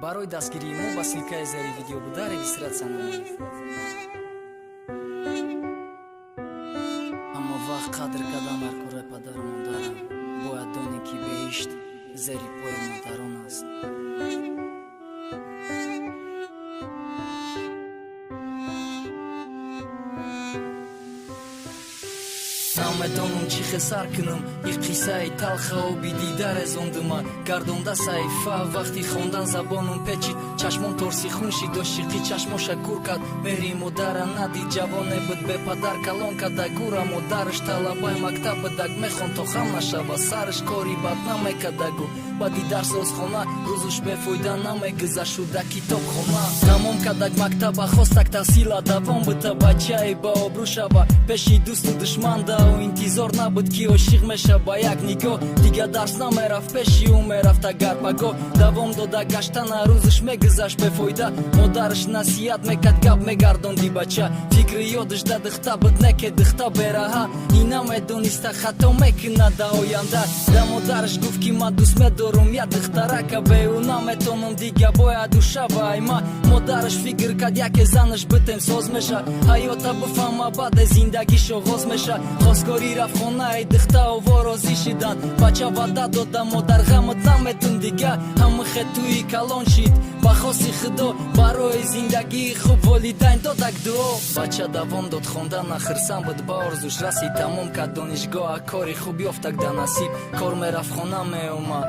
Барои дастгирии мо ба ссылкаи зери видео буда регистрация намоед. Аммо вақт қадр кардан дар кораи падару модарам, бояд донем, ки беҳишт зери пои модарон аст. Намедонам, чӣ хел сар кунам, и қиссаи талха оби дида резондума. Гардонда саҳифа, вақти хондан забонум печид, чашмон торси хун шид, ошиқӣ чашмоша кур кард, меҳри модара надид. Ҷавоне буд, бепадар калон карда гура модараш. Талабаи мактаб будак, мехон, то хам нашава сараш, кори бад намекардагу баъди дарс озхона рӯзуш бефоида намегузашт, шуда китобхона. Тамом кардак мактаба, хостак таҳсила давом бита, бачаи баобрӯ шава пеши дӯсту душманда. Ӯ интизор набуд, ки ошиқ меша ба як нигоҳ. Дига дарс намерафт, пеши ӯ мерафт агар пагоҳ. Давом дода гаштана, рӯзаш мегузашт бефоида. Модараш насиҳат мекард, гап мегардонди бача. Фикри ёдаш да духта буд, не ке духта бераҳа. И намедониста, хато мекунад да оянда. Да модараш гуфт, ки ман дӯст медорум як духтарака, бе ӯ наметонам дига, бояд ӯ шава ай ма. Модараш фикр кард, яке занаш битем, соз меша, ҳаёта бифаҳма, баъде зиндагиш оғоз меша. Хостгорӣ рафт хонаи духта, ово розӣ шиданд. Бача ваъда дода: модар, ғамат наметун дига. Ҳамихе туи калон шид, ба хости Худо барои зиндагии хуб волидайн додак дуо. Бача давом дод хондана, хирсан буд, ба орзуш расид. Тамом кард донишгоҳа, кори хуб ёфтак да насиб. Кор мерафт, хона меомад,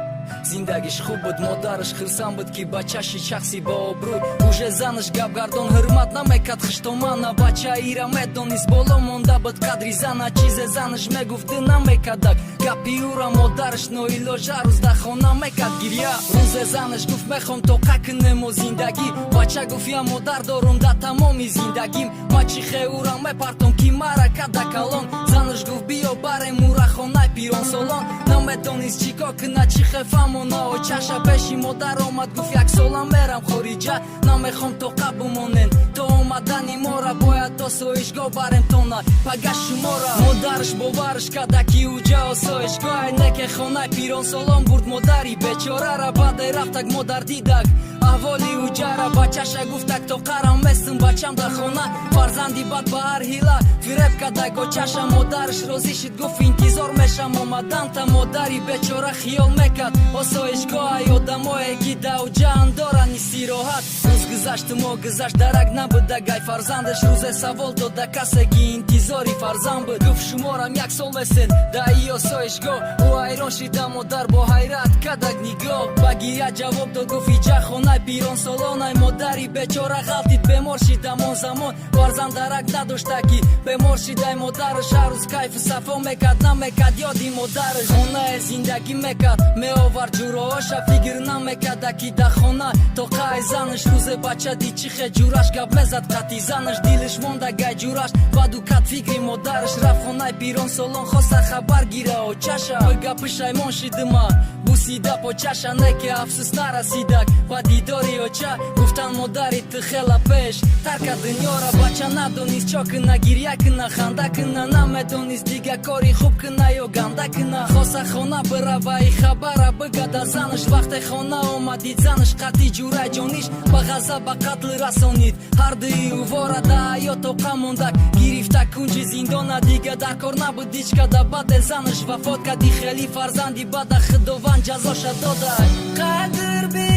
зиндагиш хуб буд. Модараш хирсан буд, ки бачаши шахси баобрӯй. Уже занаш гапгардон, ҳурмат намекард хуштомана. Бача ира медонист, боло монда буд қадри зана. Чизе занаш мегуфт, ду намекардак гапи ӯра. Модараш ноилоҷ ҳар рӯз дар хона мекард гирья. Рӯзе занаш гуфт: мехом тоқа кунему зиндагӣ. Бача гуфт: я модар дорум дар тамоми зиндагим, ма чӣ хе ӯра мепартом, ки мара када калон? Занаш гуфт: биё, барем ӯра хонаи пиронсолон. Намедонист, чӣ кор кунад, чӣ хе фаҳмона очаша. Пеши модар омад, гуфт: як сола мерам хориҷа, намехом тоқа бумонен, то омадани мора бояд осоишгоҳ барем тона пага шумора. Модараш бовараш карда, ки уҷа осоишгоҳ, неке хонаи пиронсолон бурд модари бечорара. Баъде рафтак, модар дидак аҳволи уҷара. Бачаша гуфтак: тоқарам местум, бачам дар хона. Фарзанди бад ба ҳар ҳила фиреб кардаг очаша. Модараш розӣ шид, гуфт: интизор мешам омаданта. Модари бечора хиёл мекард, осоишгоҳай одамое, ки даоҷаан доранд истироҳат. Рӯз гузашту моҳ гузашт, дарак набудагай фарзандаш. Рӯзе савол дода касе, ки интизори фарзанд буд, гуфт: шуморам як сол месен да и осоишгоҳ. Ӯ ҳайрон шида, модар бо ҳайрат кадаг нигоҳ, ба гиря ҷавоб дод, гуфт: иҷа хонаи пиронсолонай. Модари бечора ғалтид, бемор шидам. Он замон фарзанд дарак надошта, ки бемор шидай. Модараш ҳар рӯз кайфу сафо мекард, намекард ёди модараш. Хонае зиндагӣ мекард, меовард ҷуроҳоша, фикр намекарда, ки дар хона тоқаи занаш. Рӯзе бача дид, чӣ хе ҷураш гап мезад қати занаш, дилаш монда гай ҷураш. Баъду кад фикри модараш, рафт хонаи пиронсолон, хоста хабар гира очаша. Ба пушаймон шидима, бусида почаша, неке афсӯс, нарасидак ба дидори оча. Гуфтан: модари ту хела пеш тарка дунёра. Бача надонист, чо куна: гирья куна, ханда куна? Намедонист, дига кори хуб куна ё ганда куна. Хоса хона бирава и хабара бигада занаш. Вақте хона омад, дид занаш қати ҷурай ҷониш, ба ғазаб ба қатл расонид ҳардуи увора. Да ҳаёт тоқа мондак, гирифта кунҷи зиндона, дига дар кор набуд ҳеҷ када. Баъде занаш вафот карди. Хеле фарзанди бада, Худованд ҷазоша дода. Қадр.